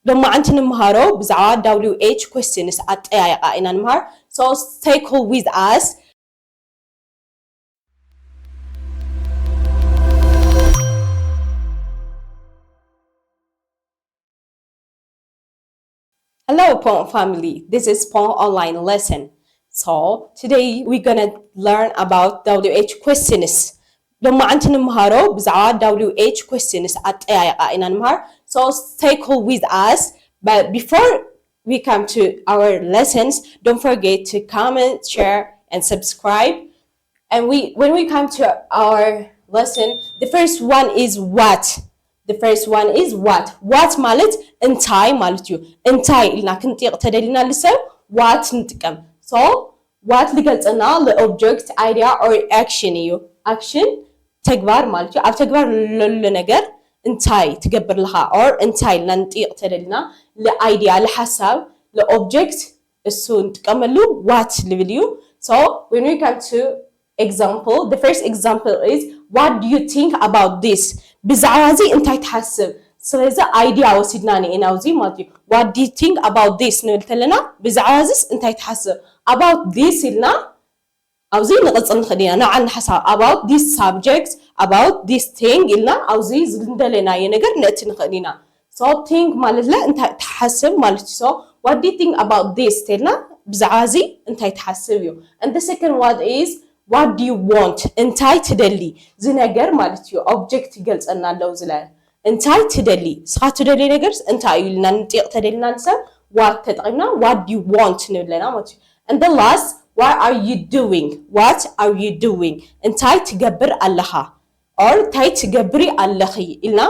ሎማዓንቲ ንምሃሮ ብዛዕባ W H questions ኣጠያይቓ ኢና ንምሃር። So stay cool with us. Hello, Pon family. This is Pon online lesson. So today we're gonna learn about W H questions. ሎማዓንቲ ንምሃሮ ብዛዕባ W H questions ኣጠያይቓ ኢና ንምሃር። So stay cool with us. But before we come to our lessons, don't forget to comment, share, and subscribe. And we, when we come to our lesson, the first one is what. The first one is what. What ማለት እንታይ ማለት እዩ። እንታይ ኢልና ክንጥይቕ ተደሊና ልሰብ what ንጥቀም። So what ልገልጸና ል object, idea or action እዩ። Action ተግባር ማለት እዩ። ኣብ ተግባር ለሎ ነገር እንታይ ትገብር ኣለኻ or እንታይ ኢልና ንጥይቕ ተደሊና ል idea፣ ል ሓሳብ፣ ል object እሱ ንጥቀመሉ what ልብል እዩ። So when we come to example, the first example is what do you think about this? ብዛዕባ እዚ እንታይ ትሓስብ? ስለዚ idea ወሲድና ንኤና ኣብዚ ማለት እዩ። What do you think about this ንብል ተለና ብዛዕባ እዚስ እንታይ ትሓስብ? About this ኢልና ኣብዚ ንቕጽል ንኽእል ኢና። ንባዕልና ሓሳብ about this subject, about this thing ኢልና ኣብዚ ዝንደለናዮ ነገር ነእቲ ንኽእል ኢና። So think ማለት ለ እንታይ ትሓስብ ማለት እዩ። So what do you think about this ተልና ብዛዕባ እዚ እንታይ ትሓስብ እዩ። And the second one is what do you want? እንታይ ትደሊ? እዚ ነገር ማለት እዩ። Object ይገልጸና ኣለዉ ዝለ እንታይ ትደሊ? እስኻ ትደልዮ ነገርስ እንታይ እዩ ኢልና ንጥይቕ ተደሊና ንሰብ what ተጠቒምና what do you want ንብለና ማለት እዩ። And the last, what are you doing? What are you doing? እንታይ ትገብር ኣለኻ? Or እንታይ ትገብሪ ኣለኺ ኢልና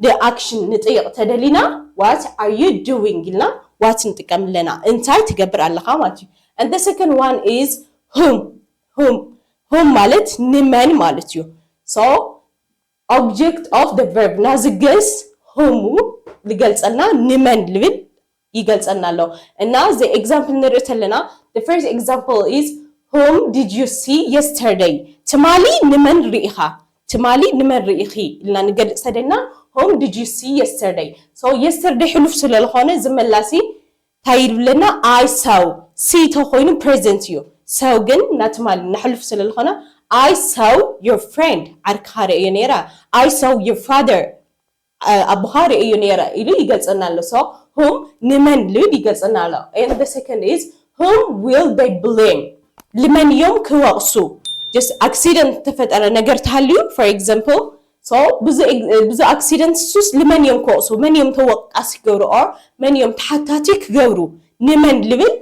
ን action ንጥይቕ ተደሊና what are you doing ኢልና what ንጥቀም ኣለና። እንታይ ትገብር ኣለኻ ማለት እዩ። And the second one is whom. Whom, whom ማለት ንመን ማለት እዩ። So object of the verb ናዚ ግስ whom ልገልጸልና ንመን ልብል ይገልጸልና ኣሎ። እና እዚ example ንርኢ ተለና the first example is whom did you see yesterday? ትማሊ ንመን ርኢኻ? ትማሊ ንመን ርኢኺ ኢልና ንገልጽ ተደልና whom did you see yesterday? So yesterday ሕሉፍ ስለ ዝኾነ እዚ መላሲ እንታይ ይብለና? I saw። See ተኾይኑ present እዩ። Saw ግን ናትማሊ ንሕሉፍ ስለ ዝኾነ I saw your friend፣ ዓርክኻ ርእየ ነይረ። I saw your father፣ ኣቦኻ ርእየ ነይረ ኢሉ ይገልጸና ኣሎ። So whom ንመን ልብል ይገልጸና ኣሎ። And the second is whom will they blame? ልመን እዮም ክወቕሱ? Just accident ተፈጠረ ነገር ተሃልዩ፣ for example፣ so ብዙ accident ሱስ ልመን እዮም ክወቕሱ? መን እዮም ተወቃሲ ክገብሩ or መን እዮም ተሓታቲ ክገብሩ? ንመን ልብል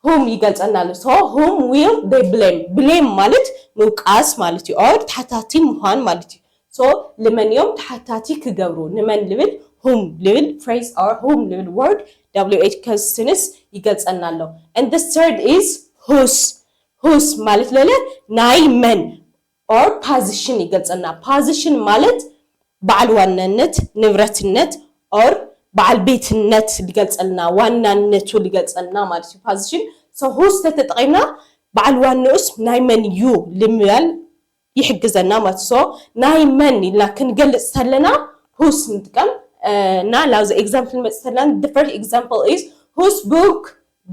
whom ይገልጸና ኣሎ። So whom will they blame? Blame ማለት ምውቃስ ማለት እዩ or ተሓታቲ ምዃን ማለት እዩ። So ልመን እዮም ተሓታቲ ክገብሩ? ንመን ልብል whom ልብል phrase or whom ልብል word W H questions ይገልጸና ኣሎ። And the third is whose. Whose ማለት ለለ ናይ መን or position ይገልጸና። Position ማለት በዓል ዋናነት፣ ንብረትነት or በዓል ቤትነት ልገልጸልና፣ ዋናነቱ ልገልጸልና ማለት እዩ። Position so whose ተተጠቒምና በዓል ዋንኡስ ናይ መን እዩ ልምባል ይሕግዘና ማለት። So ናይ መን ኢልና ክንገልጽ ተለና whose ንጥቀም እና ላብዚ example መጽእ ተለና the first example is whose book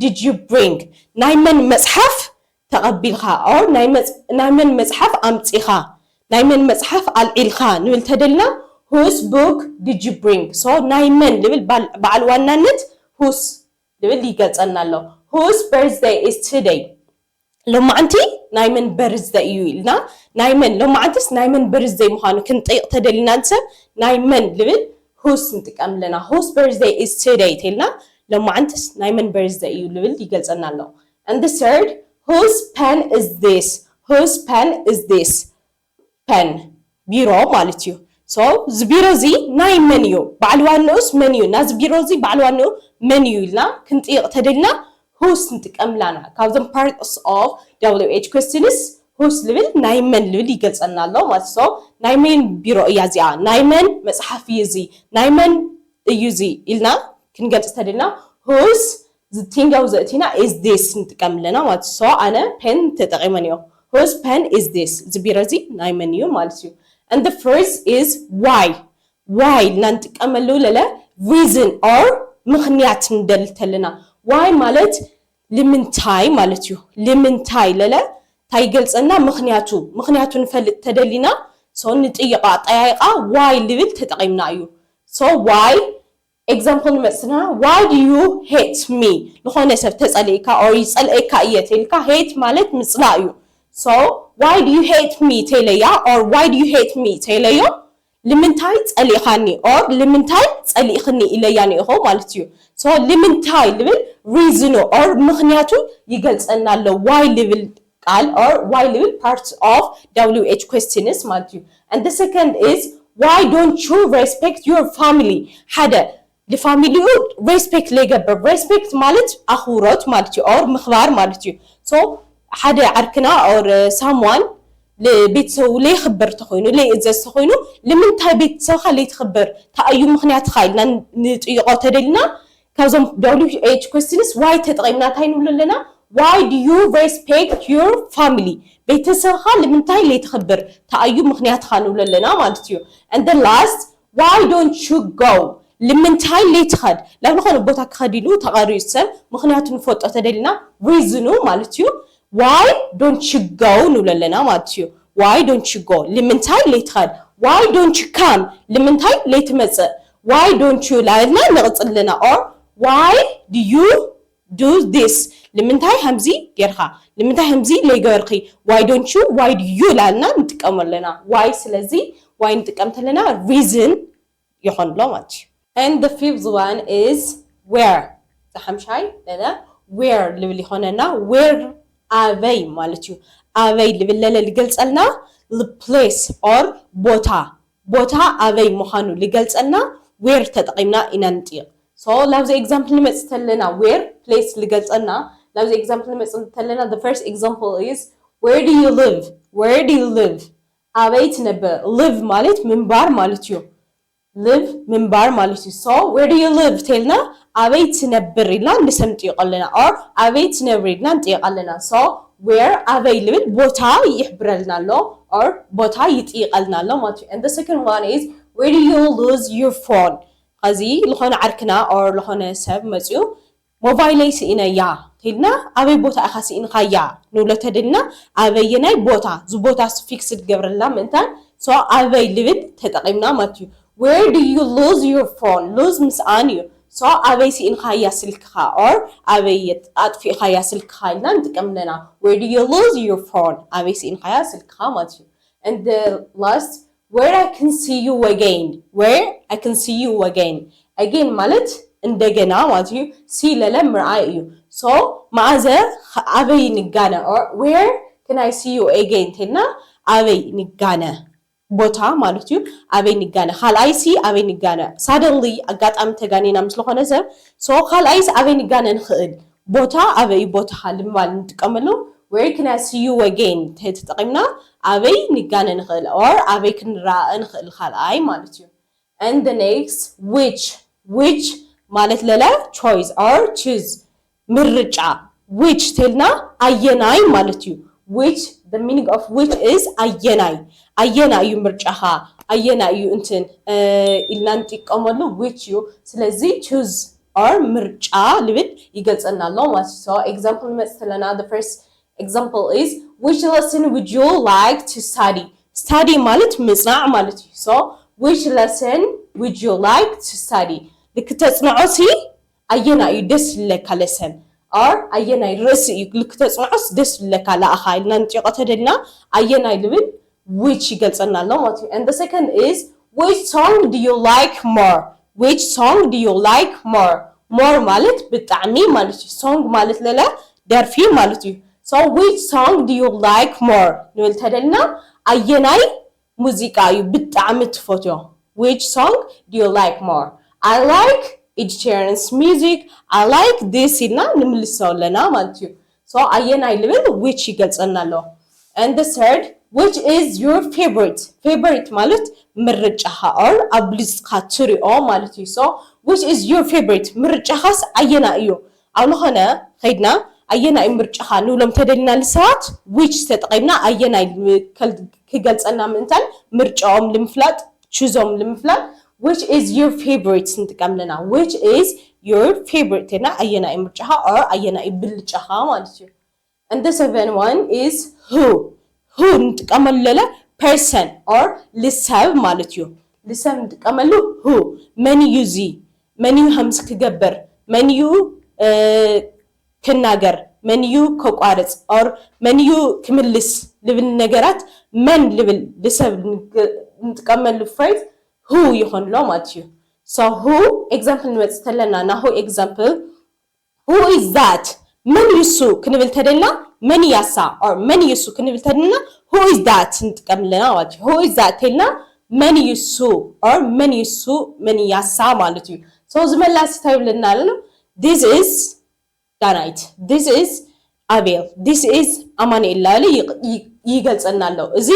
did you bring? ናይ መን መጽሓፍ ተቐቢልካ or ናይ መን መጽሓፍ ኣምጺኻ? ናይ መን መጽሓፍ ኣልዒልካ ንብል ተደልና whose book did you bring? So ናይ መን ልብል በዓል ዋናነት whose ልብል ይገልጸልና ኣሎ። Whose birthday is today? ሎማዓንቲ ናይ መን birthday እዩ ኢልና ናይ መን ሎማዓንትስ ናይ መን birthday ምዃኑ ክንጠይቕ ተደሊና ንሰብ ናይ መን ልብል whose ንጥቀም ኣለና። Whose birthday is today ተልና ሎማዓንትስ ናይ መን birthday እዩ ልብል ይገልጸና ኣሎ። And the third, whose pen is this? Whose pen is this? Pen ቢሮ ማለት እዩ። So እዚ ቢሮ እዚ ናይ መን እዩ? በዓል ዋንኡስ መን እዩ? ናዚ ቢሮ እዚ በዓል ዋንኡ መን እዩ ኢልና ክንጥይቕ ተደልና whose ንጥቀም ኣለና። ካብዞም parts of W H questions whose ልብል ናይ መን ልብል ይገልጸልና ኣሎ ማለት። So ናይ መን ቢሮ እያ እዚኣ? ናይ መን መጽሓፍ እዩ እዚ? ናይ መን እዩ እዚ ኢልና ክንገልጽ ተደልና whose ዝቲንጋው ዘእቲና is this ንጥቀም ኣለና ማለት። So ኣነ pen ተጠቒመ ነዮ። Whose pen is this? እዚ ቢሮ እዚ ናይ መን እዩ ማለት እዩ። And the first is why. Why ኢልና ንጥቀመሉ ለለ reason or ምኽንያት ንደሊ ተለና why ማለት ልምንታይ ማለት እዩ። ልምንታይ ለለ እንታይ ይገልጸና? ምኽንያቱ ምኽንያቱ ንፈልጥ ተደሊና so ንጥይቃ ኣጠያይቃ why ልብል ተጠቒምና እዩ። So why example ንመጽና why do you hate me? ዝኾነ ሰብ ተጸሊእካ or ይጸልእካ እየ ተልካ hate ማለት ምጽላእ እዩ። So why do you hate me ተለያ or why do you hate me ተለዮ ልምንታይ ጸሊእኻኒ or ልምንታይ ጸሊእኽኒ ኢለያ ኒኢኹ ማለት እዩ። So ልምንታይ ልብል reason ኡ or ምኽንያቱ ይገልጸና ኣሎ። Why ልብል ቃል or why ልብል part of W H questions ማለት እዩ። And the second is why don't you respect your family? ሓደ ንፋሚሊኡ respect ለይገብር። Respect ማለት ኣኽብሮት ማለት እዩ or ምኽባር ማለት እዩ። So ሓደ ዓርክና or someone ንቤተሰቡ ለይኽብር ተኾይኑ ለይእዘዝ ተኾይኑ ልምንታይ ቤተሰብካ ለይትኽብር ታኣዩ ምኽንያትካ ኢልና ንጥይቆ ተደልና ካብዞም W H questions why ተጠቒምና እንታይ ንብሎ ኣለና? Why do you respect your family? ቤተሰብኻ ልምንታይ ለይትኽብር ታኣዩ ምኽንያትካ ንብሎ ኣለና ማለት እዩ። And the last why don't you go? ልምንታይ ለይትኸድ ናብ ዝኾነ ቦታ ክኸድ ኢሉ ተቐሪዩ ሰብ ምኽንያቱ ንፈልጦ ተደሊና reason ኡ ማለት እዩ። Why don't you go ንብሎ ኣለና ማለት እዩ። Why don't you go ልምንታይ ለይትኸድ? Why don't you come ልምንታይ ለይትመጽእ? Why don't you ላልና ንቕጽል ኣለና or why do you do this ልምንታይ ከምዚ ጌርካ ልምንታይ ከምዚ ለይገበርኪ? Why don't you why do you ላልና ንጥቀመሉ ኣለና። Why ስለዚ why ንጥቀም ተለና reason ይኾን ኣሎ ማለት እዩ። And the fifth one is where። ዝሓምሻይ ለለ where ልብል ይኾነና። Where ኣበይ ማለት እዩ። ኣበይ ልብል ለለ ልገልጸልና place or ቦታ ቦታ ኣበይ ምዃኑ ልገልጸልና where ተጠቒምና ኢና ንጥይቕ። So ላብዚ example ንመጽእ ተለና where place ልገልጸልና ላብዚ example ንመጽእ ተለና the first example is where do you live? Where do you live? ኣበይ ትነብር? Live ማለት ምንባር ማለት እዩ። Live ምንባር ማለት እዩ። So where do you live ተልና ኣበይ ትነብር ኢልና ንሰብ ንጥይቆ ኣለና or ኣበይ ትነብር ኢልና ንጥይቅ ኣለና። So where ኣበይ ልብል ቦታ ይሕብረልና ኣሎ or ቦታ ይጥይቀልና ኣሎ ማለት እዩ። And the second one is where do you lose your phone? ከዚ ዝኾነ ዓርክና or ዝኾነ ሰብ መፅዩ ሞባይለይ ስኢነያ ተልና ኣበይ ቦታ ኢኻ ስኢንካያ ንብሎ ተደልና ኣበየናይ ቦታ እዚ ቦታ fixed ገብረልና ምእንታን so ኣበይ ልብል ተጠቒምና ማለት እዩ። Where do you lose your phone? Lose ምስኣን እዩ። So ኣበይ ስኢንካያ ስልክኻ or ኣበይ ኣጥፊእካያ ስልክኻ ኢልና ንጥቀም ኣለና። Where do you lose your phone? ኣበይ ስኢንካያ ስልክኻ ማለት እዩ። And the last where I can see you again. Where I can see you again. Again ማለት እንደገና ማለት እዩ። See ለለ ምርኣይ እዩ። So መኣዘ ኣበይ ንጋነ or where can I see you again ተልና ኣበይ ንጋነ ቦታ ማለት እዩ። ኣበይ ንጋነ ካልኣይሲ ኣበይ ንጋነ suddenly ኣጋጣሚ ተጋኒና ምስ ዝኾነ ሰብ so ካልኣይስ ኣበይ ንጋነ ንኽእል ቦታ ኣበይ ቦታኻ ንምባል ንጥቀመሉ። Where can I see you again ተተጠቒምና ኣበይ ንጋነ ንኽእል or ኣበይ ክንረኣእ ንኽእል ካልኣይ ማለት እዩ። And the next which which ማለት ለለ choice or choose ምርጫ which ተልና ኣየናይ ማለት እዩ። Which the meaning of which is ኣየናይ ኣየናይ እዩ ምርጫኻ ኣየናይ እዩ እንትን ኢልና ንጥቀመሉ which እዩ። ስለዚ choose or ምርጫ ልብል ይገልጸልና ኣሎ ማለት እዩ። So example ንመጽእ ተለና the first example is which lesson would you like to study? Study ማለት ምጽናዕ ማለት እዩ። So which lesson would you like to study? ልክተጽንዖ ሲ ኣየናይ እዩ ደስ ዝብለካ lesson or ኣየናይ ርእሲ እዩ ልክተጽንዖስ ደስ ዝብለካ ለኣኻ ኢልና ንጥይቆ ተደልና ኣየናይ ልብል which ይገልጸና ኣሎ ማለት እዩ። And the second is which song do you like more? Which song do you like more? More ማለት ብጣዕሚ ማለት እዩ። Song ማለት ለለ ደርፊ ማለት እዩ። So which song do you like more ንብል ተደልና ኣየናይ ሙዚቃ እዩ ብጣዕሚ ትፈትዮ? Which song do you like more? I like Ed Sheeran's music. I like this ኢልና ንምልሶ ኣለና ማለት እዩ። So ኣየናይ ልብል which ይገልጸና ኣሎ። And the third which is your favorite? Favorite ማለት ምርጫኻ or ኣብሊጽካ ትሪኦ ማለት እዩ። So which is your favorite? ምርጫኻስ ኣየና እዩ? ኣብ ዝኾነ ኸይድና ኣየና እዩ ምርጫኻ ንብሎም ተደሊና ንሰባት which ተጠቒምና ኣየናይ ክገልጸልና ምእንታን ምርጫኦም ንምፍላጥ choose ኦም ንምፍላጥ which is your favorite ንጥቀም ኣለና። Which is your favorite ና ኣየናይ ምርጫኻ or ኣየናይ ብልጫኻ ማለት እዩ። And the seven one is who. Who ንጥቀመሉ ለለ person or ልሰብ ማለት እዩ። ልሰብ ንጥቀመሉ who። መን እዩ እዚ? መን እዩ ከምዚ ክገብር? መን እዩ ክናገር? መን እዩ ከቋርፅ or መን እዩ ክምልስ ልብል ነገራት መን ልብል ልሰብ ንጥቀመሉ phrase who ይኾን ኣሎ ማለት እዩ። So who example ንመፅእ ተለና ናሁ example who is that? መን ይሱ ክንብል ተደልና መን ያሳ or መን ይሱ ክንብል ተደልና who is that ንጥቀም ኣለና ማለት እዩ። Who is that ተልና መን ይሱ or መን ይሱ መን ያሳ ማለት እዩ። So ዝመላስ እንታይ ይብለና ኣሎ? This is ዳናይት፣ this is ኣቤል፣ this is ኣማኑኤል ላለ ይገልጸና ኣሎ። እዚ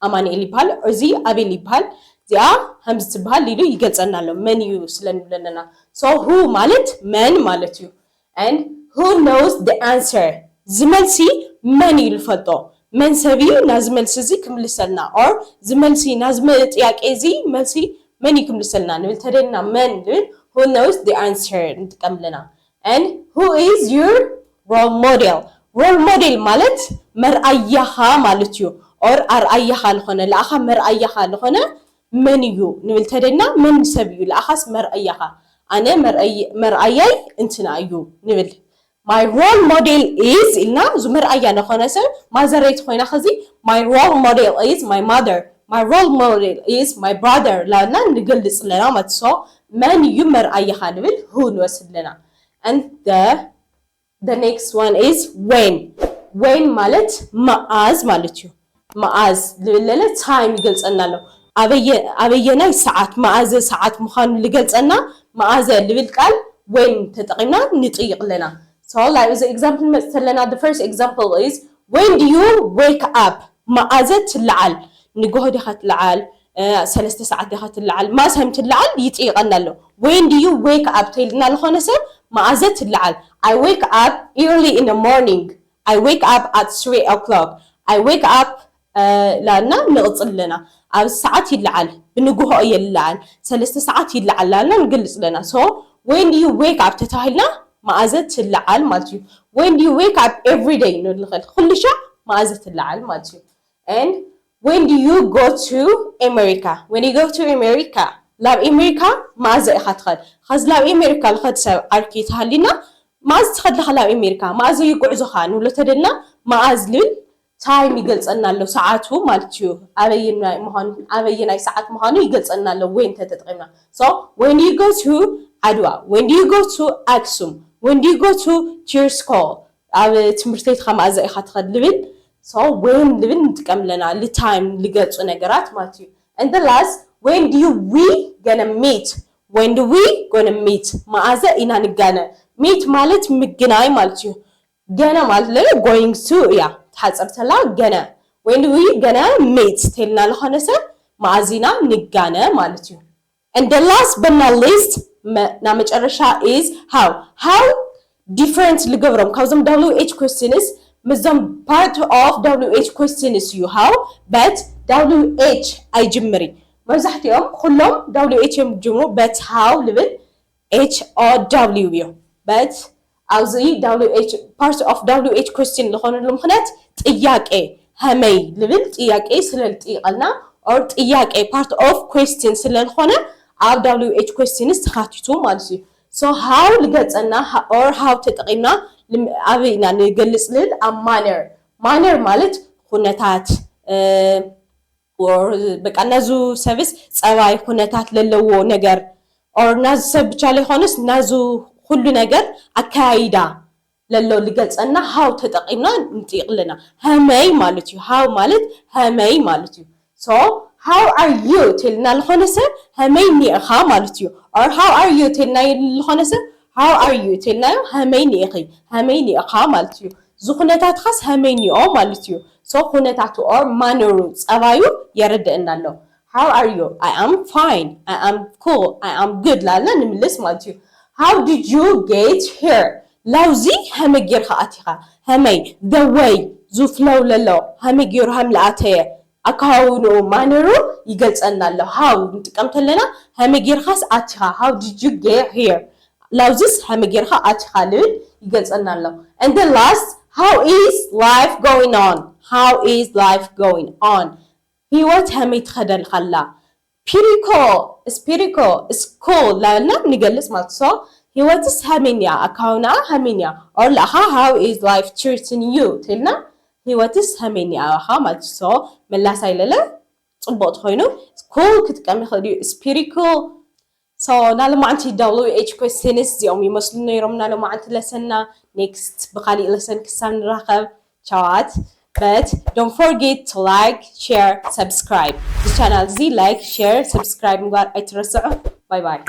ኣማኑኤል ይበሃል፣ እዚ ኣቤል ይበሃል፣ እዚኣ ከምዚ ትበሃል ኢሉ ይገልጸና ኣሎ። መን እዩ ስለ ንብለና። So who ማለት መን ማለት እዩ። And who knows the answer? ዝመልሲ መን እዩ ዝፈልጦ? መን ሰብ እዩ ናዚ መልሲ እዚ ክምልሰልና? Or ዝመልሲ ናዚ ጥያቄ እዚ መልሲ መን እዩ ክምልሰልና ንብል ተደልና መን ንብል who knows the answer ንጥቀም ኣለና። And who is your role model? Role model ማለት መርኣያኻ ማለት እዩ። Or ኣርኣያኻ ዝኾነ ለኣኻ መርኣያኻ ዝኾነ መን እዩ ንብል ተደልና መን ሰብ እዩ ለኣኻስ መርኣያኻ? ኣነ መርኣያይ እንትና እዩ ንብል። My role model is ኢልና እዚ መርኣያ ዝኾነ ሰብ ማዘረይቲ ኮይና ከዚ my role model is my mother, my role model is my brother ላና ንገልፅ ኣለና ማለት so መን እዩ መርኣያኻ ንብል who ንወስድ ኣለና። And the the next one is when. When ማለት መዓዝ ማለት እዩ። መዓዝ ልብል ለለ time ይገልጸና ኣሎ። ኣበየናይ ሰዓት መዓዘ ሰዓት ምዃኑ ልገልጸና መዓዘ ልብል ቃል when ተጠቒምና ንጥይቕ ኣለና። So like እዚ example ንመጽእ ተለና the first example is when do you wake up? መዓዘ ትለዓል? ንግሆ ዲኻ ትለዓል? ሰለስተ ሰዓት ዲኻ ትለዓል? ማሳም ትለዓል ይጥይቐና ኣሎ። When do you wake up ተይልና ዝኾነ ሰብ መዓዘ ትለዓል? I wake up early in the morning. I wake up at three o'clock. I wake up ላልና ንቕፅል ኣለና። ኣብ ሰዓት ይለዓል፣ ብንግሆ እየ ልለዓል፣ ሰለስተ ሰዓት ይለዓል ላልና ንገልፅ ኣለና። So when do you wake up ተታሂልና መዓዘ ትለዓል ማለት እዩ። When do you wake up every day ንብል ንኽእል፣ ኩሉ ሻዕ መዓዘ ትለዓል ማለት እዩ። And when do you go to America? When you go to America ላብ ኤሜሪካ መዓዘ ኢኻ ትኸድ? ኸዚ ላብ ኤሜሪካ ልኸድ ሰብ ዓርኪ ተሃሊና መዓዝ ትኸድ ለኻ ላብ ኤሜሪካ? መዓዘ እዩ ጉዕዞኻ ንብሎ ተደልና መዓዝ ልብል time ይገልጸና ኣሎ፣ ሰዓቱ ማለት እዩ። ኣበየናይ ምዃኑ ኣበየናይ ሰዓት ምዃኑ ይገልጸና ኣሎ when ተተጠቒምና። So when do you go to ዓድዋ? When do you go to ኣክሱም? When do you go to your school? ኣብ ትምህርቲ ቤትኻ መዓዘ ኢኻ ትኸድ ልብል so when ልብል ንጥቀም ኣለና ል time ልገልጹ ነገራት ማለት እዩ። And the last when do you we gonna meet? When do we gonna meet? መዓዘ ኢና ንጋነ? Meet ማለት ምግናይ ማለት እዩ። ገና ማለት ለ going to እያ ትሓፀር ተላ ገና። When do we gonna meet ተልና ዝኾነ ሰብ መዓዝ ኢና ንጋነ ማለት እዩ። And the last but not least ና መጨረሻ is how. How different ልገብሮም ካብዞም W H questions ምስዞም part of W H questions እዩ how but W H ኣይጅምሪ። መብዛሕትኦም ኩሎም W H እዮም ጅምሩ but how ልብል H O W እዩ but ኣብዚ W H part of W H question ዝኾነሉ ምኽንያት ጥያቄ ሀመይ ልብል ጥያቄ ስለ ልጥይቐልና or ጥያቄ part of question ስለ ዝኾነ ኣብ W H questions ተኻቲቱ ማለት እዩ። So how ልገልፀና or how ተጠቒምና ኣበይ ኢና ንገልፅ ልብል ኣብ manner። Manner ማለት ኩነታት በቃ ናዙ ሰብስ ፀባይ ኩነታት ለለዎ ነገር or ናዙ ሰብ ብቻ ለይኮነስ ናዙ ኩሉ ነገር ኣካያይዳ ለሎ ልገልፀና how ተጠቒምና ንጥይቕ ኣለና። ሀመይ ማለት እዩ። How ማለት ሀመይ ማለት እዩ። So how are you ተልና ዝኾነ ሰብ ሀመይ ኒእኻ ማለት እዩ። Or how are you ተልና ዝኾነ ሰብ how are you ተልናዮ ሀመይ ኒእኺ ሀመይ ኒእኻ ማለት እዩ። ዝኹነታትኻስ ሀመይ ኒኦ ማለት እዩ። So ኩነታቱ or manner ኡ ፀባዩ የረድእና ኣሎ። How are you? I am fine. I am cool. I am good ላልና ንምልስ ማለት እዩ። How did you get here? ላውዚ ሀመይ ጌርካ ኣቲኻ? ሀመይ the way ዙ flow ለሎ ሀመይ ጌሩ ሀም ለኣተየ ኣካውንኡ manner ኡ ይገልፀልና ኣሎ። How ንጥቀም ተለና ሀመይ ጌርካስ ኣቲኻ? How did you get here? ላውዝስ ሀመ ጌርካ ኣቲኻ ልብል ይገልጸና ኣሎ። And then last, how is life going on? How is life going on? ህይወት ሀመይ ትኸደልካ ኣላ? ፒሪኮ፣ ስፒሪኮ፣ ስኩል ላበልና ንገልጽ ማለት። So ህይወትስ ሀመን እያ፣ ኣካውና ሀመን እያ። Or ለኣኻ how is life treating you? ተልና ህይወትስ ሀመን እያ ኣኻ ማለት። So መላሳ ይለለ ጽቡቕ ተኾይኑ ኩል ክጥቀም ይኽእል እዩ። ስፒሪኮ። So ናሎማዓንቲ W H questions እዚኦም ይመስሉ ነይሮም ናሎማዓንቲ ለሰንና። Next ብኻሊእ ለሰን ክሳብ ንራኸብ ቻዋት። But don't forget to like, share, subscribe። እዚ ቻናል እዚ like, share, subscribe ምግባር ኣይትረስዑ። ባይ ባይ።